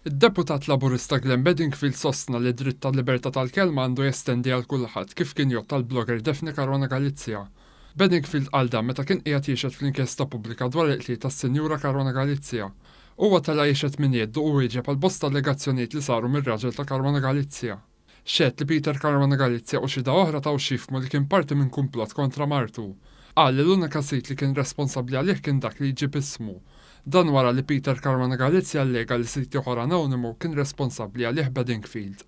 Id-Deputat Laburista Glenn Bedingfield sostna li d-dritt tal-libertà tal-kelma għandu jestendi għal kulħadd kif kien jgħodd għall-blogger Daphne Caruana Galizia. Bedingfield qal dan meta kien qiegħed jixhed fl-inkjesta pubblika dwar il-qtil tas-Sinjura Caruana Galizia. Huwa tela' jixhed minn jeddu u wieġeb għal bosta allegazzjonijiet li saru mir-raġel ta' Caruana Galizia. Xehed li Peter Caruana Galizia u xhieda oħra taw x'jifhmu li kien parti minn kumplott kontra martu. Qal li l-unika sit li kien responsabbli għalih kien dak li jġib ismu. Dan wara li Peter Caruana Galizia allega li sit ieħor anonimu kien responsabbli għalih Bedingfield.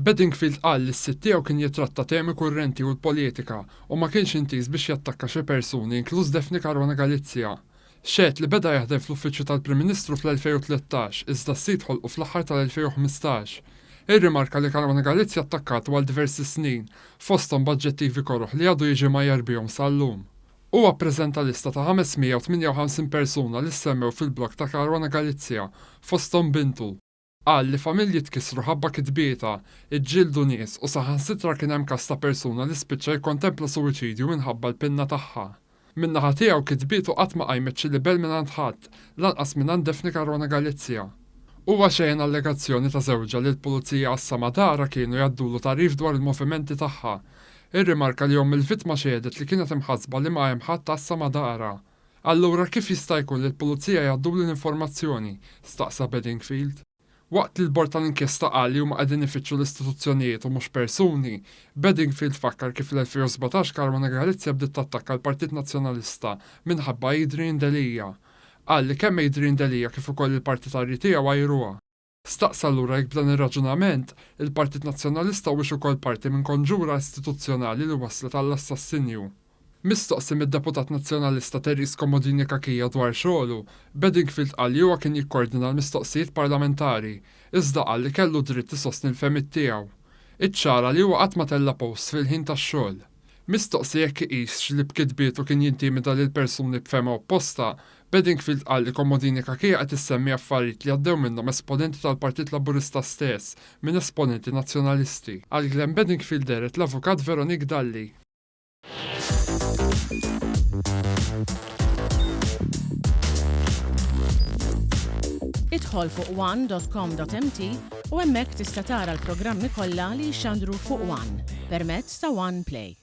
Bedingfield qal li s-sit tiegħu kien jittratta temi kurrenti u l-politika u ma kienx intiż biex jattakka xi persuni inkluż Daphne Caruana Galizia. Xehed li beda jaħdem fl-Uffiċċju tal-Prim Ministru fl-2013 iżda s-sit ħolqu fl-aħħar tal-2015. Irrimarka li Caruana Galizia attakkatu għal diversi snin, fosthom b'aġġettivi koroh li għadu jiġi mgħajjar bihom sal-lum. Huwa ppreżenta lista ta' 558 persuna li ssemmew fil-blog ta' Caruana Galizia, fosthom bintu. Qal li familji tkissru ħabba kitbietha, iġġieldu nies u saħansitra kien hemm każ ta' persuna li spiċċa jikkontempla suwiċidju minħabba l-pinna tagħha. Min-naħa tiegħu kitbietu qatt ma qajmet xi libell mingħand ħadd, lanqas mingħand Daphne Caruana Galizia. Huwa xejjen allegazzjoni ta' żewġha li l-pulizija għassa ma' darha kienu jgħaddulu tagħrif dwar il-movimenti tagħha. Irrimarka li omm il-vittma xehdet li kienet imħassba li ma hemm ħadd għassa ma' darha. Allura kif jista' jkun li l-Pulizija jgħadduli l-informazzjoni? staqsa Bedingfield. Waqt li l-Bord tal-Inkjesta qal li huma qegħdin ifittxu l-istituzzjonijiet u mhux persuni, Bedingfield fakkar kif fl-2017 Caruana Galizia bdiet tattakka l-Partit Nazzjonalista minħabba Adrian Delia. Qal li kemm Adrian Delia kif ukoll il-partitarji tiegħu għajruha. Staqsa allura jekk b'dan ir-raġunament, il-Partit Nazzjonalista huwiex ukoll parti minn konġura istituzzjonali li wasslet għall-assassinju. Mistoqsi mid-Deputat Nazzjonalista Therese Comodini Cachia dwar xogħlu, Bedingfield qal li huwa kien jikkordina l-mistoqsijiet parlamentari, iżda qal li kellu dritt isostni l-fehmiet tiegħu. Iċċara li huwa qatt ma tella' posts fil-ħin tax-xogħol. Mistoqsi jekk iqisx li b'kitbietu kien jintimida lil persuni b'fehma opposta, Bedingfield qal li Comodini Cachia qed issemmi affarijiet li għaddew minnhom esponenti tal-Partit Laburista stess minn esponenti Nazzjonalisti. Għal Glenn Bedingfield dehret l-Avukat Veronique Dalli. Idħol fuq one.com.mt u hemmhekk tista' tara l-programmi kollha li jixxandru fuq One permezz ta' One Play.